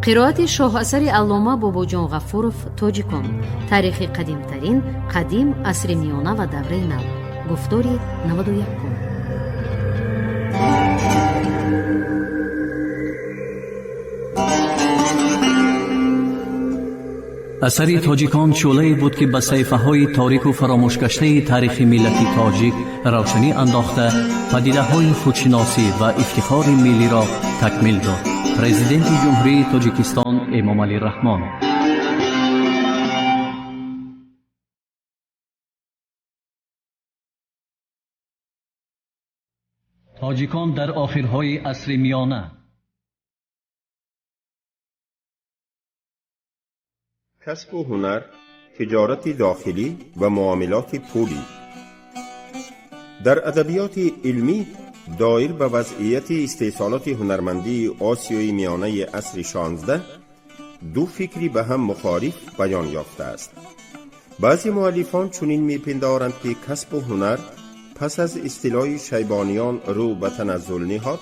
Қироати шоҳасари аллома Бобоҷон Ғафуров «Тоҷикон. Таърихи қадимтарин, қадим, асри миёна ва давраи нав». Гуфтори 91. Асари «Тоҷикон» шӯълае буд, ки ба саҳифаҳои торику фаромӯшгаштаи таърихи миллати тоҷик равшанӣ андохта, падидаҳои худшиносӣ ва ифтихори миллиро такмил дод. Президенти Ҷумҳурии Тоҷикистон Эмомалӣ Раҳмон. Тоҷикон дар охирҳои асри миёна. Касбу ҳунар, тиҷорати дохилӣ ва муомилоти пулӣ. Дар адабиёти илмӣ доир ба вазъияти истеҳсолоти ҳунармандии Осиёи Миёнаи асри 16 ду фикри ба ҳам мухолиф баён ёфтааст. Баъзе муаллифон чунин мепиндоранд, ки касбу ҳунар пас аз истилои шайбониён рӯ ба таназзул ниҳод,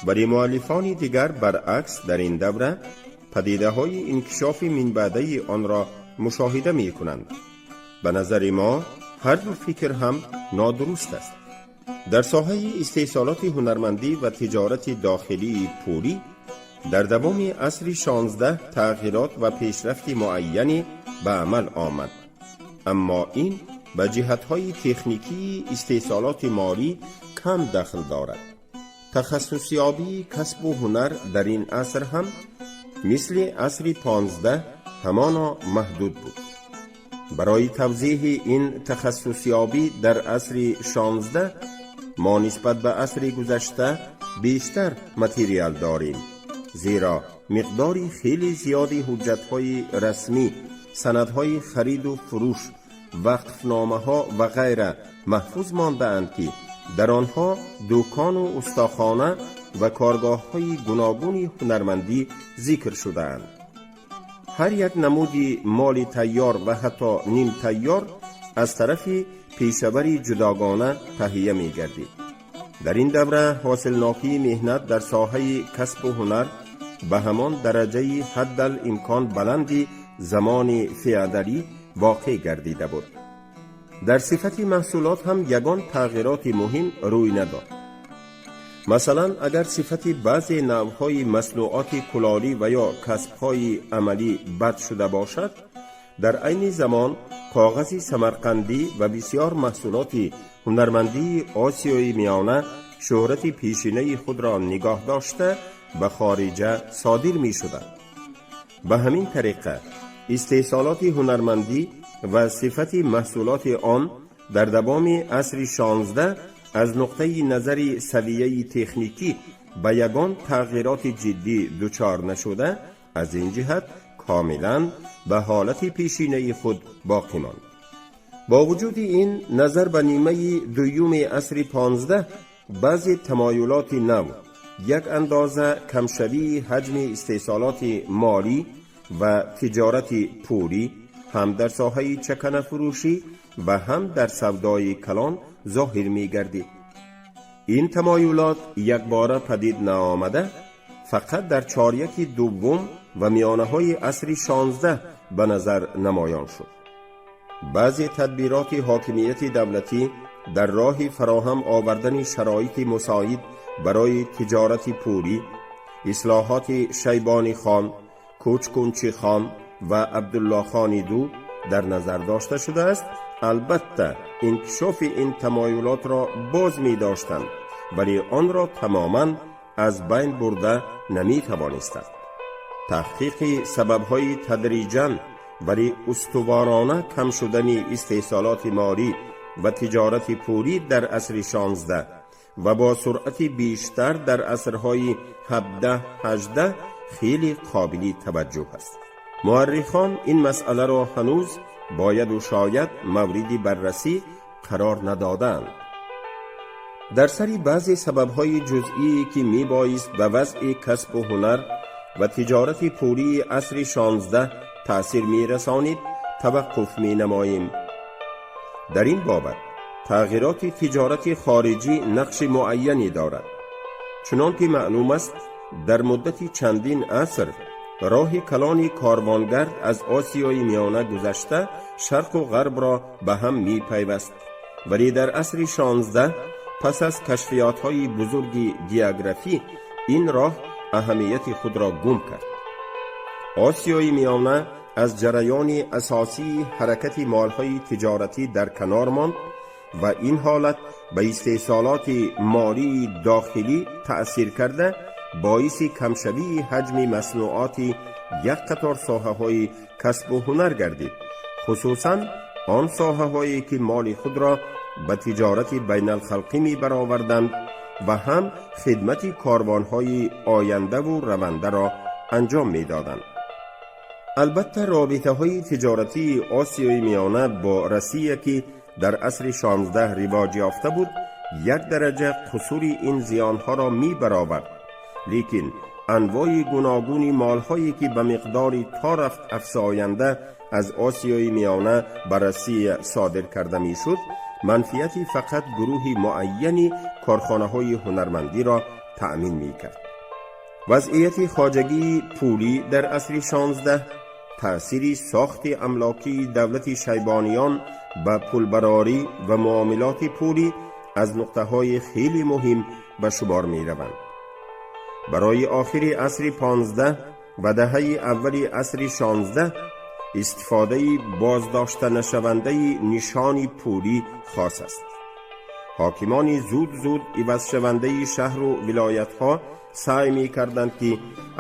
вале муаллифони дигар баръакс дар ин давра падидаҳои инкишофи минбаъдаи онро мушоҳида мекунанд. Ба назари мо, ҳар ду фикр ҳам нодуруст аст. Дар соҳаи истеҳсолоти ҳунармандӣ ва тиҷорати дохилии пулӣ дар давоми асри 16 тағйирот ва пешрафти муайяне ба амал омад, аммо ин ба ҷиҳатҳои техникии истеҳсолоти молӣ кам дахл дорад. Тахассусёбии касбу ҳунар дар ин аср ҳам мисли асри 15 ҳамоно маҳдуд буд. Барои тавзеҳи ин тахассусёбӣ дар асри 16 мо нисбат ба асри гузашта бештар материал дорем, зеро миқдори хеле зиёди ҳуҷҷатҳои расмӣ, санадҳои хариду фурӯш, вақфномаҳо ва ғайра маҳфуз мондаанд, ки дар онҳо дукону устохона ва коргоҳҳои гуногуни ҳунармандӣ зикр шудаанд. Ҳар як намуди моли тайёр ва ҳатто нимтайёр аз тарафи пешавари ҷудогона таҳия мегардид. Дар ин давра ҳосилнокии меҳнат дар соҳаи касбу ҳунар ба ҳамон дараҷаи ҳаддал имкон баланди замони феодалӣ воқеъ гардида буд. Дар сифати маҳсулот ҳам ягон тағйироти муҳим рӯй надод. Масалан, агар сифати баъзе навъҳои маснуоти кулолӣ ва ё касбҳои амалӣ бад шуда бошад, дар айни замон коғази самарқандӣ ва бисьёр маҳсулоти ҳунармандии Осиёи Миёна шӯҳрати пешинаи худро нигоҳ дошта, ба хориҷа содир мешуданд. Ба ҳамин тариқа истеҳсолоти ҳунармандӣ ва сифати маҳсулоти он дар давоми асри 16 аз нуқтаи назари савияи техникӣ ба ягон тағйироти ҷиддӣ дучор нашуда, аз ин ҷиҳат комилан ба ҳолати пешинаи худ боқӣ монд. Бо вуҷуди ин, назар ба нимаи дуюми асри 15, баъзе тамоюлоти нав, як андоза камшавии ҳаҷми истеҳсолоти молӣ ва тиҷорати пулӣ ҳам дар соҳаи чаканафурӯшӣ ва ҳам дар савдои калон зоҳир мегардид. Ин тамоюлот якбора падид наомада, фақат дар чоряки дуввум ва миёнаҳои асри 16 ба назар намоён шуд. Баъзе тадбироти ҳокимияти давлатӣ дар роҳи фароҳам овардани шароити мусоид барои тиҷорати пулӣ, ислоҳоти Шайбони хон, Кӯчкунчихон ва Абдуллохони ду дар назар дошта шудааст, албатта инкишофи ин тамоюлотро боз медоштанд, вале онро тамоман аз байн бурда наметавонистанд. Таҳқиқи сабабҳои тадриҷан, вале устуворона кам шудани истеҳсолоти молӣ ва тиҷорати пулӣ дар асри 16 ва бо суръати бештар дар асрҳои 17, 18 хеле қобили таваҷҷӯҳ аст. Муаррихон ин масъаларо ҳанӯз бояду шояд мавриди баррасӣ қарор надодаанд. Дар сари баъзе сабабҳои ҷузъие, ки мебоист ба вазъи касбу ҳунар ва тиҷорати пулии асри 16 таъсир мерасонид, таваққуф менамоем. Дар ин бобат Тағйироти тиҷорати хориҷӣ нақши муайяне дорад. Чунон ки маълум аст, дар муддати чандин аср роҳи калони корвонгард аз Осиёи Миёна гузашта Шарқу Ғарбро ба ҳам мепайваст, вале дар асри 16, пас аз кашфиётҳои бузурги географӣ, ин роҳ аҳамияти худро гум кард. Осиёи Миёна аз ҷараёни асосии ҳаракати молҳои тиҷоратӣ дар канор монд ва ин ҳолат ба истеҳсолоти молии дохилӣ таъсир карда, боиси камшавии ҳаҷми маснуоти як қатор соҳаҳои касбу ҳунар гардид, хусусан он соҳаҳое ки моли худро ба тиҷорати байналхалқӣ мебароварданд ва ҳам хидмати корвонҳои ояндаву равандаро анҷом медоданд. Албатта, робитаҳои тиҷоратии Осиёи Миёна бо Россия, ки дар асри 16 ривоҷ ёфта буд, як дараҷа қусури ин зиёнҳоро мебаровард, лекин анвои гуногуни молҳое, ки ба миқдори то рафт афзоянда аз Осиёи Миёна ба Россия содир карда мешуд, манфиати фақат гурӯҳи муайяни корхонаҳои ҳунармандиро таъмин мекард. Вазъияти хоҷагии пулӣ дар асри 16, таъсири сохти амлокии давлати Шайбониён ба пулбарорӣ ва муомилоти пулӣ аз нуқтаҳои хеле муҳим ба шумор мераванд. Барои охири асри 15 ва даҳаи аввали асри 16 истифодаи боздоштанашавандаи нишони пулӣ хос аст. Ҳокимони зуд-зуд ивазшавандаи шаҳру вилоятҳо саъй мекарданд, ки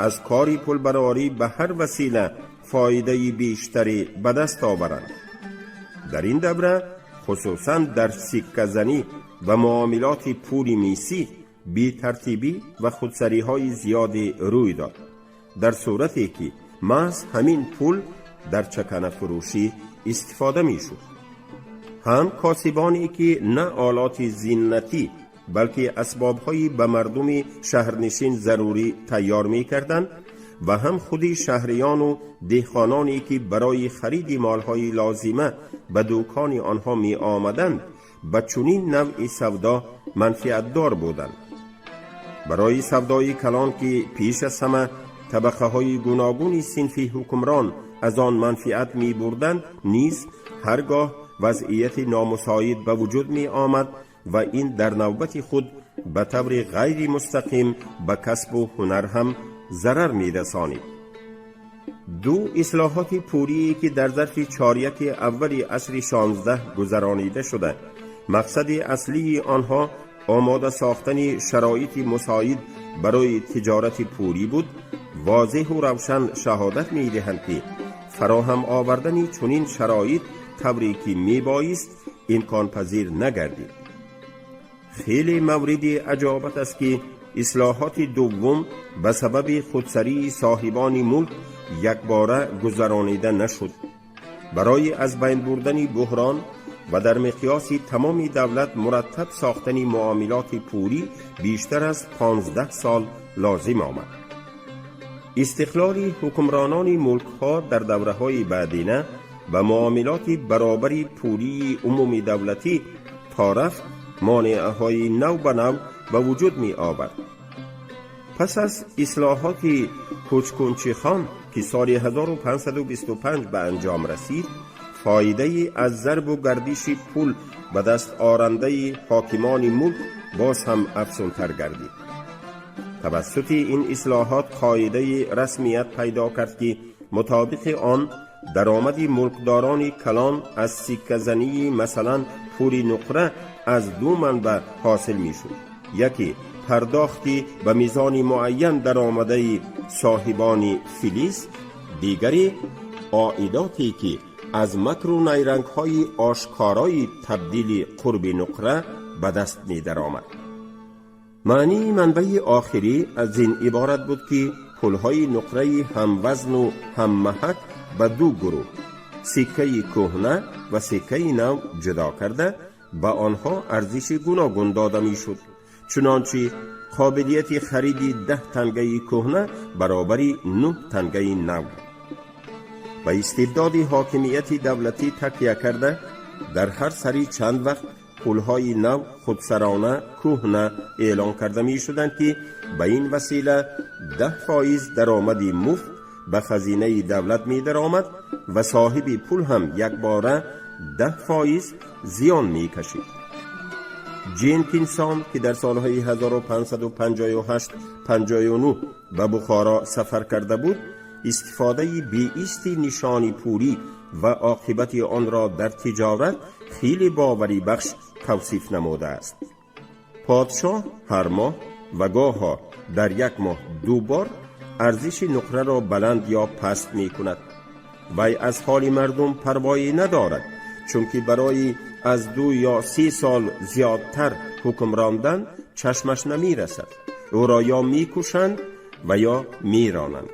аз кори пулбарорӣ ба ҳар васила фоидаи бештаре ба даст оваранд. Дар ин давра, хусусан дар сикказанӣ ва муомилоти пули мисӣ, бетартибӣ ва худсариҳои зиёде рӯй дод, дар сурате ки маҳз ҳамин пул дар чаканафурӯшӣ истифода мешуд. Ҳам косибоне, ки на олоти зиннатӣ, балки асбобҳои ба мардуми шаҳрнишин зарурӣ тайёр мекарданд, ва ҳам худи шаҳриёну деҳқононе, ки барои хариди молҳои лозима ба дукони онҳо меомаданд, ба чунин навъи савдо манфиатдор буданд. Барои савдои калон, ки пеш аз ҳама табақаҳои гуногуни синфи ҳукмрон аз он манфиат мебурданд, низ ҳар гоҳ вазъияти номусоид ба вуҷуд меомад ва ин дар навбати худ ба таври ғайримустақим ба касбу ҳунар ҳам зарар мерасонид. Ду ислоҳоти пулие, ки дар зарфи чоряки аввали асри 16 гузаронида шуда, мақсади аслии онҳо омода сохтани шароити мусоид барои тиҷорати пулӣ буд, возеҳу равшан шаҳодат медиҳанд, ки фароҳам овардани чунин шароит тавре ки мебоист имконпазир нагардид. Хеле мавриди аҷобат аст, ки ислоҳоти дуввум ба сабаби худсарии соҳибони мулк якбора гузаронида нашуд. Барои аз байн бурдани буҳрон ва дар миқёси тамоми давлат мураттаб сохтани муомилоти пулӣ бештар аз 15 сол лозим омад. Истиқлоли ҳукмронони мулкҳо дар давраҳои баъдина ба муомилоти баробари пулии умумидавлатӣ то рафт монеаҳои нав ба нав ба вуҷуд меовард. Пас аз ислоҳоти Кучкунчихон, ки соли 1525 ба анҷом расид, фоидаи аз зарбу гардиши пул ба даст орандаи ҳокимони мулк боз ҳам афзунтар гардид. Тавассути ин ислоҳот қоидаи расмият пайдо кард, ки мутобиқи он даромади мулкдорони калон аз сикказании, масалан, пули нуқра аз ду манбаъ ҳосил мешуд: яке пардохти ба мизони муайян даромадаи соҳибони филиз, дигаре оидоте, ки аз макру найрангҳои ошкорои табдили қурби нуқра ба даст медаромад. Маънии манбаи охирӣ аз ин иборат буд, ки пулҳои нуқраи ҳамвазну ҳаммаҳак ба ду гурӯҳ, сиккаи кӯҳна ва сиккаи нав, ҷудо карда, ба онҳо арзиши гуногун дода мешуд. Чунончи қобилияти хариди 10 тангаи кӯҳна баробари нӯҳ тангаи нав. Ба истибдоди ҳокимияти давлатӣ такя карда, дар ҳар сари чанд вақт Пулҳои нав худсарона кӯҳна эълон карда мешуданд, ки ба ин васила 10% даромади муфт ба хазинаи давлат медаромад ва соҳиби пул ҳам якбора 10% зиён мекашид. Ҷенкинсон, ки дар солҳои 1558-59 ба Бухоро сафар карда буд, истифодаи беисти нишони пулӣ ва оқибати онро дар тиҷорат хеле боварибахш тавсиф намудааст. Подшоҳ ҳар моҳ ва гоҳо дар як моҳ ду бор арзиши нуқраро баланд ё паст мекунад. Вай аз ҳоли мардум парвоӣ надорад, чунки барои аз 2 ё 3 сол зиёдтар ҳукм рондан чашмаш намерасад. Ӯро ё мекушанд ва ё меронанд.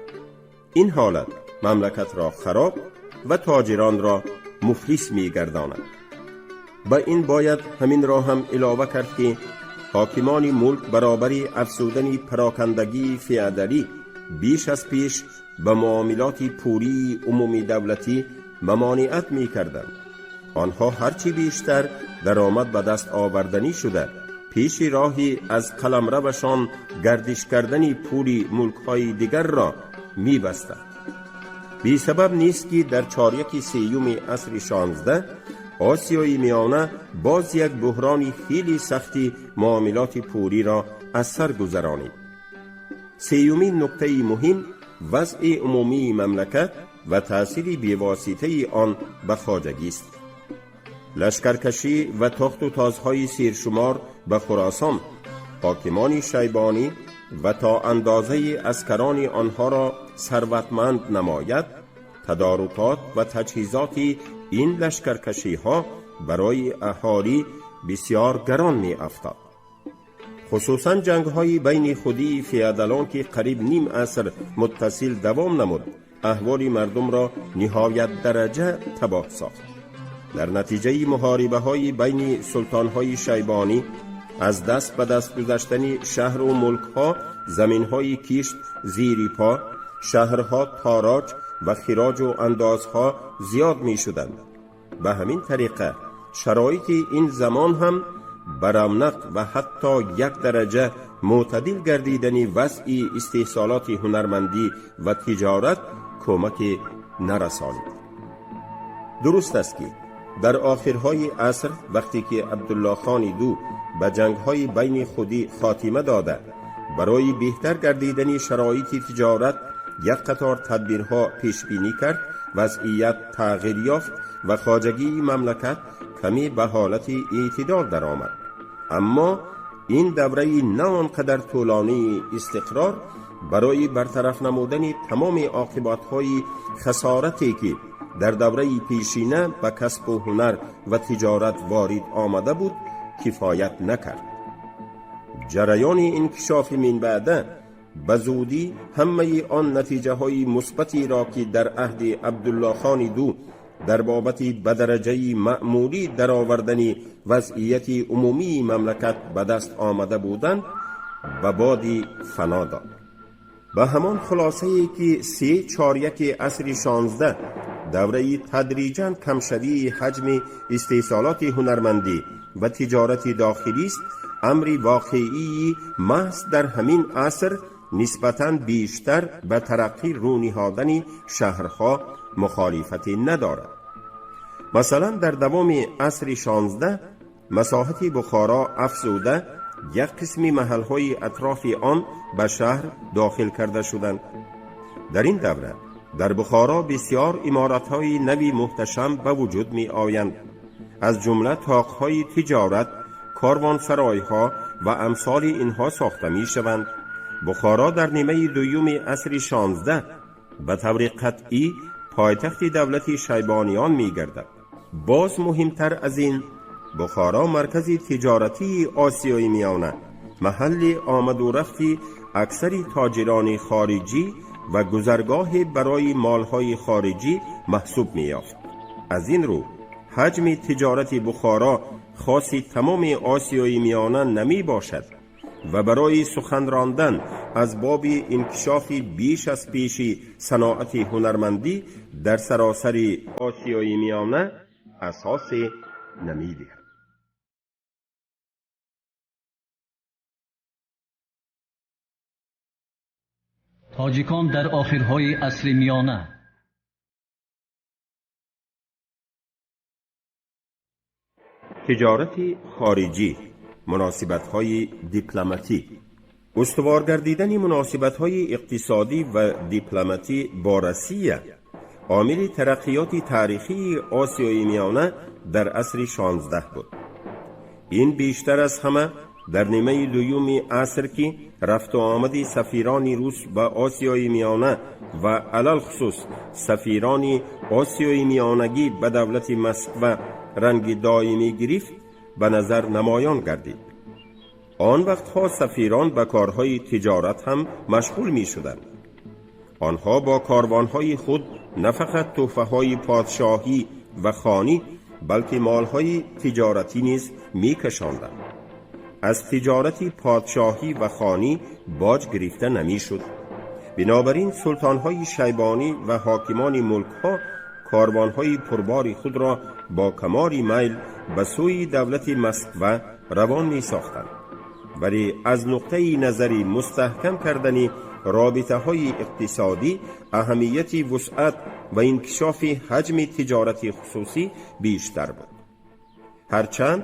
Ин ҳолат мамлакатро хароб ва тоҷиронро муфлис мегардонад. Ба ин бояд ҳаминро ҳам илова кард, ки ҳокимони мулк баробари афзудани парокандагии феодалӣ беш аз пеш ба муомилоти пулии умумидавлатӣ мамониат мекарданд. Онҳо ҳарчи бештар даромад ба даст оварданӣ шуда, пеши роҳи аз қаламравашон гардиш кардани пули мулкҳои дигарро мебастанд. Бесабаб нест, ки дар чоряки сеюми асри 16 Осиёи Миёна боз як буҳрони хеле сахти муомилоти пулиро аз сар гузаронид. Сеюмин нуктаи муҳим вазъи умумии мамлакат ва таъсири бевоситаи он ба хоҷагист. Лашкаркашӣ ва тохту тозҳои сершумор ба Хуросон ҳокимони шайбонӣ ва то андозаи аскарони онҳоро сарватманд намояд, тадорукот ва таҷҳизоти ин лашкаркашиҳо барои аҳолӣ бисёр гарон меафтод. Хусусан ҷангҳои байни худии феодалон, ки қариб ним аср муттасил давом намуд, аҳволи мардумро ниҳоят дараҷа табоҳ сохт. Дар натиҷаи муҳорибаҳои байни султонҳои шайбонӣ, аз даст ба даст гузаштани шаҳру мулкҳо, заминҳои кишт зири по, шаҳрҳо тороҷ ва хироҷу андозҳо зиёд мешуданд. Ба ҳамин тариқа шароити ин замон ҳам ба равнақ ва ҳатто як дараҷа мӯътадил гардидани вазъи истеҳсолоти ҳунармандӣ ва тиҷорат кӯмаке нарасонид. Дуруст аст, ки дар охирҳои аср, вақте ки Абдуллохони ду ба ҷангҳои байни худӣ хотима дода, барои беҳтар гардидани шароити тиҷорат як қатор тадбирҳо пешбинӣ кард, вазъият тағйир ёфт ва хоҷагии мамлакат каме ба ҳолати эътидол даромад. Аммо ин давраи на он қадар тӯлонии истиқрор барои бартараф намудани тамоми оқибатҳои хасорате, ки дар давраи пешина ба касбу ҳунар ва тиҷорат ворид омада буд, кифоят накард. Ҷараёни инкишофи минбаъда ба зудӣ ҳамаи он натиҷаҳои мусбатеро, ки дар аҳди Абдуллохони ду дар бобати ба дараҷаи маъмулӣ даровардани вазъияти умумии мамлакат ба даст омада буданд, ба боди фано дод. Ба ҳамон хулосае, ки се чоряки асри 16 давраи тадриҷан камшавии ҳаҷми истеҳсолоти ҳунармандӣ ва тиҷорати дохилист, амри воқеии маҳз дар ҳамин аср нисбатан бештар ба тараққӣ рӯ ниҳодани шаҳрҳо мухолифате надорад. Масалан, дар давоми асри 16 масоҳати Бухоро афзуда, як қисми маҳалҳои атрофи он ба шаҳр дохил карда шуданд. Дар ин давра дар Бухоро бисёр иморатҳои нави муҳташам ба вуҷуд меоянд, аз ҷумла тоқҳои тиҷорат, корвонсаройҳо ва амсоли инҳо сохта мешаванд. Бухоро дар нимаи дуюми асри 16 ба таври қатъӣ пойтахти давлати шайбониён мегардад. Боз муҳимтар аз ин, Бухоро маркази тиҷоратии Осиёи Миёна, маҳалли омаду рафти аксари тоҷирони хориҷӣ ва гузаргоҳе барои молҳои хориҷӣ маҳсуб меёфт. Аз ин рӯ ҳаҷми тиҷорати Бухоро хоси тамоми Осиёи Миёна намебошад ва барои сухан рондан аз боби инкишофи беш аз пеши саноати ҳунармандӣ дар саросари Осиёи Миёна асосе намедиҳад. Тоҷикон дар охирҳои асри миёна. Тиҷорати хориҷӣ, муносибатҳои дипломатӣ. Устувор гардидани муносибатҳои иқтисодӣ ва дипломатӣ бо Россия омили тараққиёти таърихии Осиёи Миёна дар асри 16 буд. Ин бештар аз ҳама дар нимаи дуюми аср, ки рафту омади сафирони рус ба Осиёи Миёна ва алалхусус сафирони Осиёи Миёнагӣ ба давлати Москва ранги доимӣ гирифт, ба назар намоён гардид. Он вақтҳо сафирон ба корҳои тиҷорат ҳам машғул мешуданд. Онҳо бо корвонҳои худ на фақат туҳфаҳои подшоҳӣ ва хонӣ, балки молҳои тиҷоратӣ низ мекашонданд. Аз тиҷорати подшоҳӣ ва хонӣ боҷ гирифта намешуд. Бинобар ин султонҳои шайбонӣ ва ҳокимони мулкҳо корвонҳои пурбори худро бо камоли майл ба сӯи давлати Москва равон месохтанд. Вале аз нуқтаи назари мустаҳкам кардани робитаҳои иқтисодӣ аҳамияти вусъат ва инкишофи ҳаҷми тиҷорати хусусӣ бештар буд. Ҳарчанд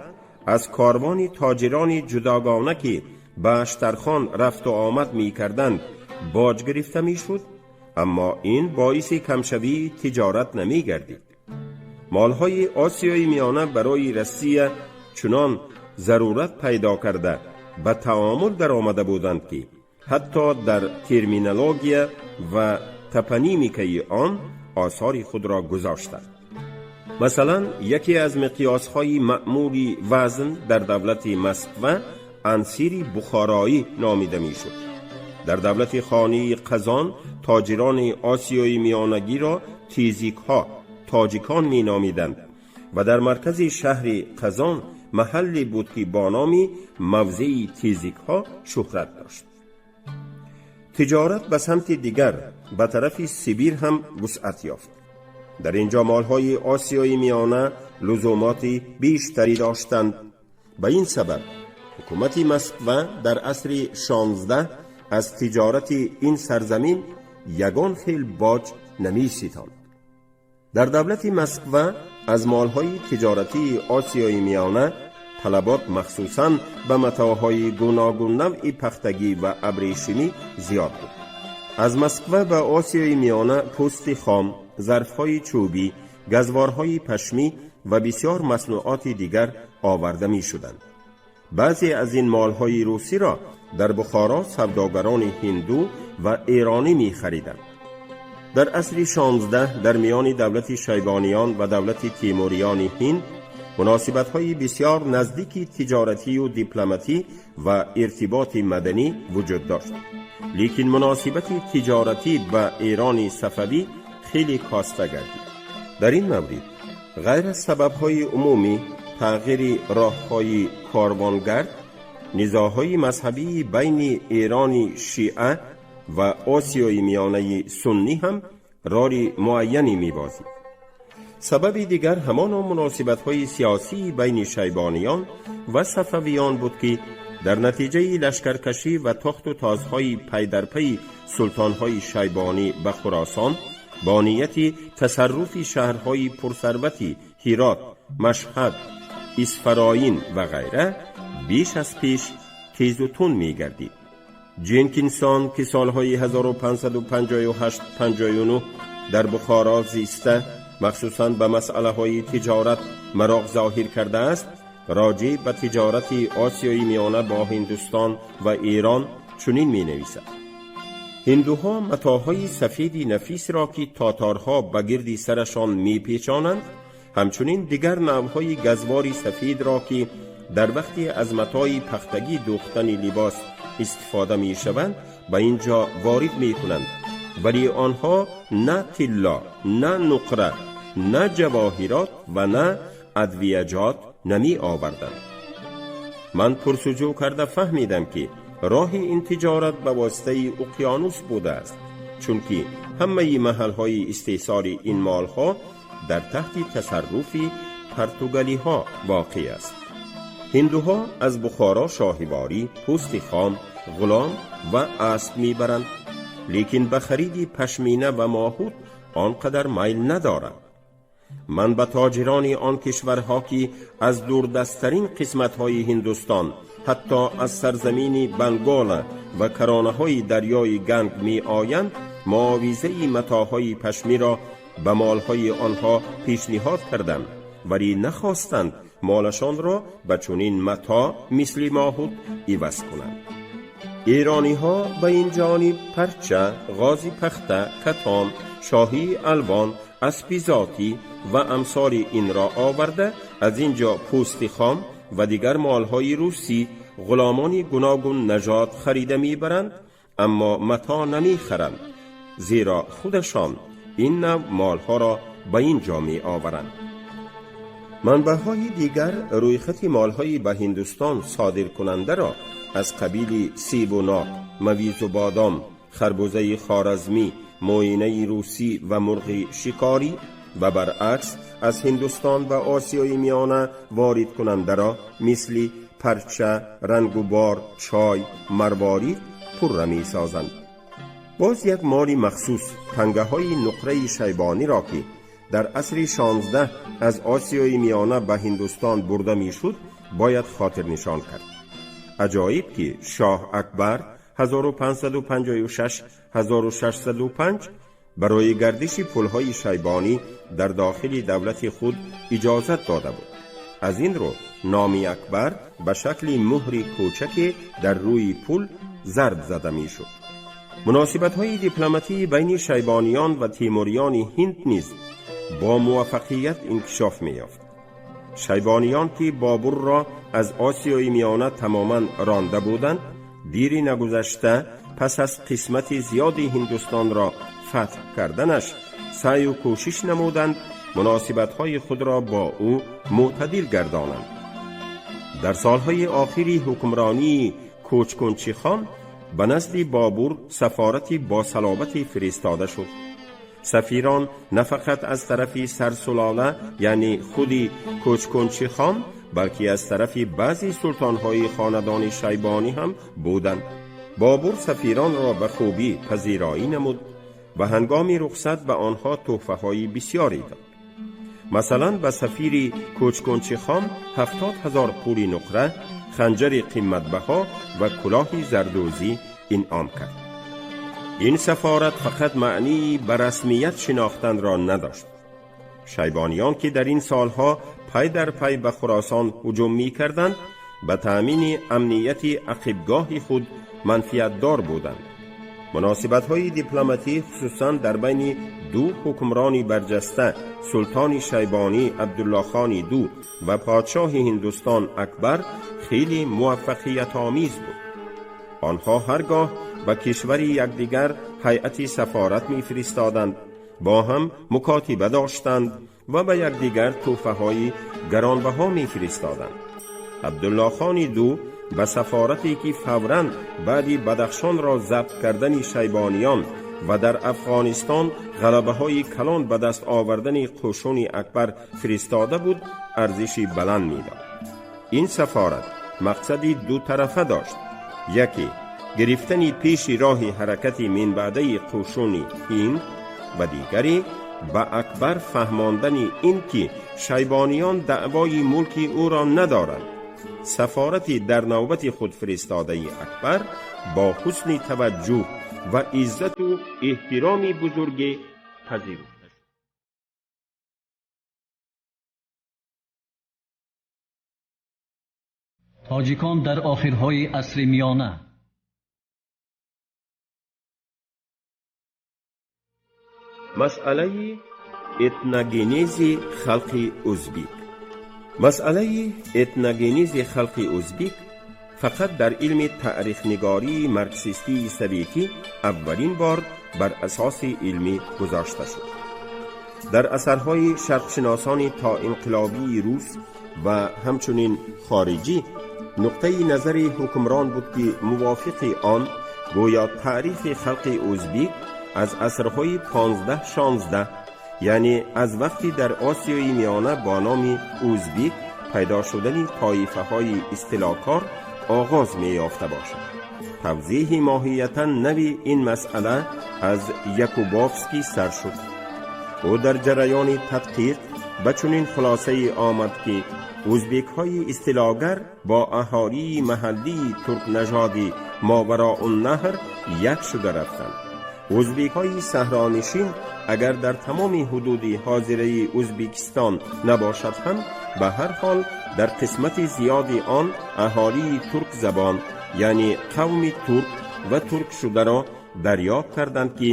аз корвони тоҷирони ҷудогона, ки ба Аштархон рафту омад мекарданд, боҷ гирифта мешуд, аммо ин боиси камшавии тиҷорат намегардид. Молҳои Осиёи Миёна барои Россия чунон зарурат пайдо карда ба таомул даромада буданд, ки ҳатто дар терминология ва топонимикаи он осори худро гузоштанд. Масалан, яке аз миқёсҳои маъмули вазн дар давлати Москва ансири бухороӣ номида мешуд. Дар давлати хонии Қазон тоҷирони Осиёи Миёнагиро тезикҳо, тоҷикон меномиданд ва дар маркази шаҳри Қазон маҳалле буд, ки бо номи мавзеи тезикҳо шӯҳрат дошт. Тиҷорат ба самти дигар, ба тарафи Сибир ҳам вусъат ёфт. Дар ин ҷо молҳои Осиёи Миёна лузумоти бештарӣ доштанд. Ба ин сабаб ҳукумати Москва дар асри 16 аз тиҷорати ин сарзамин ягон хел боҷ намеситонд. Дар давлати Москва аз молҳои тиҷоратии Осиёи Миёна талабот, махсусан ба матоъҳои гуногун навъи пахтагӣ ва абрешимӣ, зиёд буд. Аз Москва ба Осиёи Миёна пӯсти хом, зарфҳои чӯбӣ, газворҳои пашмӣ ва бисёр маснуоти дигар оварда мешуданд. Баъзе аз ин молҳои русиро дар Бухоро савдогарони ҳинду ва эронӣ мехариданд. Дар асри 16 дар миёни давлати Шайбониён ва давлати Тимуриёни Ҳинд муносибатҳои бисёр наздики тиҷоратию дипломатӣ ва иртиботи маданӣ вуҷуд дошт, лекин муносибати тиҷоратӣ ба Эрони Сафавӣ хеле коста гардид. Дар ин маврид ғайр аз сабабҳои умумӣ, тағйири роҳҳои корвонгард, низоъҳои мазҳабии байни Эрони шиа ва Осиёи Миёнаи суннӣ ҳам роли муайяне мебозид. Сабаби дигар ҳамоно муносибатҳои сиёсии байни Шайбониён ва Сафавиён буд, ки дар натиҷаи лашкаркашӣ ва тохту тозҳои пайдарпайи султонҳои Шайбонӣ ба Хуросон бо нияти тасарруфи шаҳрҳои пурсарвати Ҳирот, Машҳад, Исфароин ва ғайра беш аз пеш тезу тунд мегардид. Ҷенкинсон, ки солҳои 1558-59 дар Бухоро зиста, махсусан ба масъалаҳои тиҷорат мароқ зоҳир кардааст, роҷеъ ба тиҷорати Осиёи Миёна бо Ҳиндустон ва Эрон чунин менависад: ҳиндуҳо матоъҳои сафеди нафисро, ки тоторҳо ба гирди сарашон мепечонанд, ҳамчунин дигар навъҳои газвори сафедро, ки дар вақти аз матои пахтагӣ дӯхтани либос истифода мешаванд, ба ин ҷо ворид мекунанд, вале онҳо на тилло, на нуқра, на ҷавоҳирот ва на адвияҷот намеоварданд. Ман пурсуҷӯ карда фаҳмидам, ки роҳи ин тиҷорат ба воситаи уқёнус будааст, чунки ҳамаи маҳалҳои истеҳсоли ин молҳо дар таҳти тасарруфи португалиҳо воқеъ аст. Ҳиндуҳо аз Бухоро шоҳиворӣ, пӯсти хом, ғулом ва асб мебаранд. Лекин ба хариди пашмина ва моҳут он қадар майл надоранд. Ман ба тоҷирони он кишварҳо, ки аз дурдасттарин қисматҳои Ҳиндустон, ҳатто аз сарзамини Бангола ва каронаҳои дарёи Ганг меоянд, муовизаи матоъҳои пашмиро ба молҳои онҳо пешниҳод кардам, вале нахостанд молашонро ба чунин матоъ мисли моҳут иваз кунанд. Эрониҳо ба ин ҷониб парча, ғози пахта, катон, шоҳии алвон, аспи зотӣ ва амсоли инро оварда, аз ин ҷо пӯсти хом ва дигар молҳои русӣ, ғуломони гуногун нажод харида мебаранд, аммо матоъ намехаранд, зеро худашон ин навъ молҳоро ба ин ҷо меоваранд. Манбаъҳои дигар рӯйхати молҳои ба Ҳиндустон содиркунандаро аз қабили себу нок, мавизу бодом, харбузаи хоразмӣ, мӯинаи русӣ ва мурғи шикорӣ ва баръакс аз Ҳиндустон ба Осиёи Миёна воридкунандаро мисли парча, рангу бор, чой, марворид пурра месозанд. Боз як моли махсус, тангаҳои нуқраи шайбониро, ки дар асри 16 аз Осиёи Миёна ба Ҳиндустон бурда мешуд, бояд хотирнишон кард. Аҷоиб, ки шоҳ Акбар 1556-1605 барои гардиши пулҳои шайбонӣ дар дохили давлати худ иҷозат дода буд. Аз ин рӯ номи Акбар ба шакли муҳри кӯчаке дар рӯи пул зарб зада мешуд. Муносибатҳои дипломатии байни шайбониён ва темуриёни ҳинд низ бо муваффақият инкишоф меёфт. Шайбониён, ки Бобурро аз Осиёи Миёна тамоман ронда буданд, дири нагузашта пас аз қисмати зиёди Ҳиндустонро фатҳ карданаш саъю кӯшиш намуданд муносибатҳои худро бо ӯ мӯътадил гардонанд. Дар солҳои охири ҳукмронии Кӯчкунчихон ба назди Бобур сафорати босалобате фиристода шуд. Сафирон на фақат аз тарафи сарсулола, яъне худи Кӯчкунчихон, балки аз тарафи баъзе султонҳои хонадони шайбонӣ ҳам буданд. Бобур сафиронро ба хубӣ пазироӣ намуд ва ҳангоми рухсат ба онҳо тӯҳфаҳои бисёре дод. Масалан, ба сафири Кӯчкунчихон 70,000 пули нуқра, ханҷари қиматбаҳо ва кулоҳи зардӯзӣ инъом кард. Ин сафорат фақат маънии ба расмият шинохтанро надошт. Шайбониён, ки дар ин солҳо пай дар пай ба Хуросон ҳуҷум мекарданд, ба таъмини амнияти ақибгоҳи худ манфиатдор буданд. Муносибатҳои дипломатӣ, хусусан дар байни ду ҳукмрони барҷаста, султони шайбонӣ Абдуллохони ду ва подшоҳи Ҳиндустон Акбар, хеле муваффақиятомез буд. Онҳо ҳаргоҳ ба кишвари якдигар ҳайати сафорат мефиристоданд, бо ҳам мукотиба доштанд ва ба якдигар тӯҳфаҳои гаронбаҳо мефиристоданд. Абдуллохони ду ба сафорате, ки фавран баъди Бадахшонро забт кардани шайбониён ва дар Афғонистон ғалабаҳои калон ба даст овардани қӯшуни Акбар фиристода буд, арзиши баланд медод. Ин сафорат мақсади дутарафа дошт: яке гирифтани пеши роҳи ҳаракати минбаъдаи қӯшуни ҳинд ва дигаре ба Акбар фаҳмондани ин ки шайбониён даъвои мулки ӯро надоранд. Сафорати дар навбати худ фиристодаи Акбар бо ҳусни таваҷҷӯҳ ва иззату эҳтироми бузурге пазируфта шуд. Тоҷикон дар охирҳои асри миёна. Масъалаи этногенези халқи ӯзбик. Масъалаи этногенези халқи ӯзбик фақат дар илми таърихнигории марксистии советӣ аввалин бор бар асоси илмӣ гузошта шуд. Дар асарҳои шарқшиносони тоинқилобии рус ва ҳамчунин хориҷӣ нуқтаи назари ҳукмрон буд, ки мувофиқи он гӯё таърихи халқи ӯзбик аз асрҳои 15-16, яъне аз вақти дар Осиёи Миёна бо номи ӯзбик пайдо шудани тоифаҳои истилокор оғоз меёфта бошад. Тавзеҳи моҳиятан нави ин масъала аз Якубовский сар шуд. Ӯ дар ҷараёни тадқиқ ба чунин хулосае омад, ки ӯзбекҳои истилогар бо аҳолии маҳаллии туркнажоди Мовароуннаҳр як шуда рафтанд. Ӯзбекҳои саҳронишин агар дар тамоми ҳудуди ҳозираи Ӯзбекистон набошад ҳам, ба ҳар ҳол дар қисмати зиёди он аҳолии туркзабон, яъне қавми турк ва турк шударо дарёб карданд, ки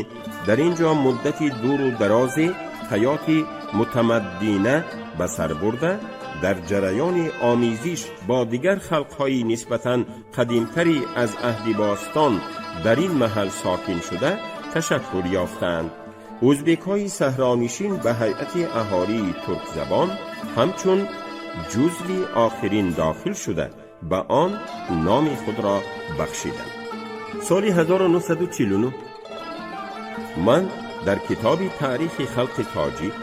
дар ин ҷо муддати дуру дарозе ҳаёти мутамаддина ба сар бурда, дар ҷараёни омезиш бо дигар халқҳои нисбатан қадимтари аз аҳди бостон дар ин маҳал сокин шуда ташаккул ёфтаанд. Ӯзбекҳои саҳронишин ба ҳайати аҳолии туркзабон ҳамчун ҷузви охирин дохил шуда, ба он номи худро бахшиданд. Соли 1949 ман дар китоби Таърихи халқи тоҷик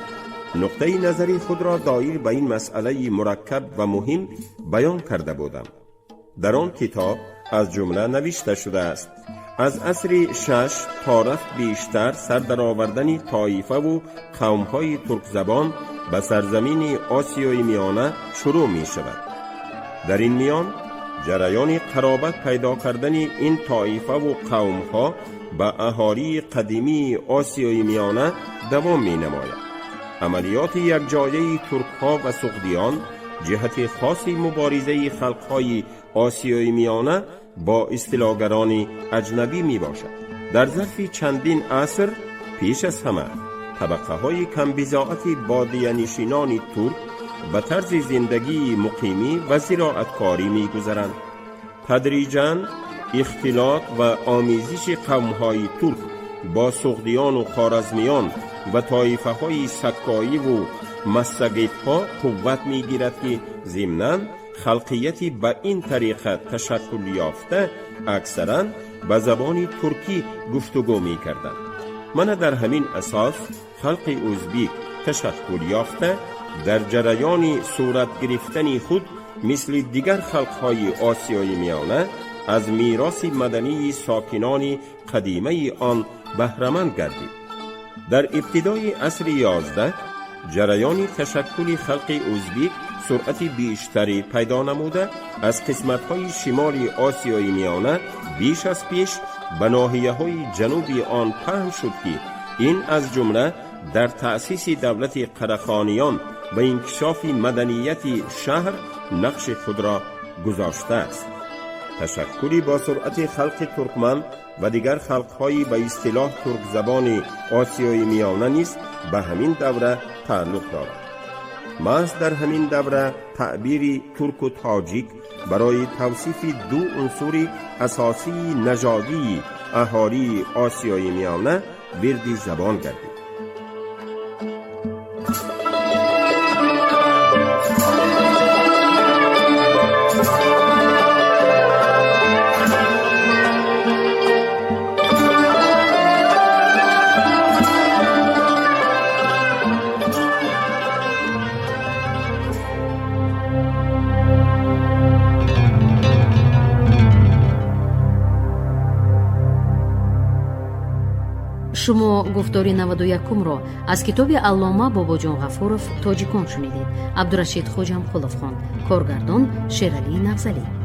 нуқтаи назари худро доир ба ин масъалаи мураккаб ва муҳим баён карда будам. Дар он китоб аз ҷумла навишта шудааст: аз асри шаш то рафт бештар сар даровардани тоифаву қавмҳои туркзабон ба сарзамини Осиёи Миёна шурӯъ мешавад. Дар ин миён ҷараёни қаробат пайдо кардани ин тоифаву қавмҳо ба аҳолии қадимии Осиёи Миёна давом менамояд. Амалиёти якҷояи туркҳо ва суғдиён ҷиҳати хоси муборизаи халқҳои Осиёи Миёна бо истилогарони аҷнабӣ мебошад. Дар зарфи чандин аср пеш аз ҳама табақаҳои камбизоати бодиянишинони турк ба тарзи зиндагии муқимӣ ва зироаткорӣ мегузаранд. Тадриҷан ихтилот ва омезиши қавмҳои турк бо суғдиёну хоразмиён ва тоифаҳои саккоиву массагитҳо қувват мегирад, ки зимнан халқияти ба ин тариқа ташаккул ёфта аксаран ба забони туркӣ гуфтугӯ мекарданд. Мана дар ҳамин асос халқи ӯзбек ташаккул ёфта, дар ҷараёни сурат гирифтани худ мисли дигар халқҳои Осиёи Миёна аз мероси мадании сокинони қадимаи он баҳраманд гардид. Дар ибтидои асри 11 ҷараёни ташаккули халқи ӯзбек суръати бештаре пайдо намуда, аз қисматҳои шимоли Осиёи Миёна беш аз пеш ба ноҳияҳои ҷануби он паҳн шуд, ки ин аз ҷумла дар таъсиси давлати Қарахониён ва инкишофи маданияти шаҳр нақши худро гузоштааст. Ташаккули бо суръати халқи туркман ва дигар халқҳои ба истилоҳ туркзабони Осиёи Миёна низ ба ҳамин давра тааллуқ дорад. Маҳз дар ҳамин давра таъбири турку тоҷик барои тавсифи ду унсури асосии нажодии аҳолии Осиёи Миёна вирди забон гардид. Шумо гуфтори 91-ро аз китоби аллома Бобоҷон Ғафуров «Тоҷикон» шунидед. Абдурашид Хоҷамқулов хонд, коргардон Шералӣ Нағзалӣ.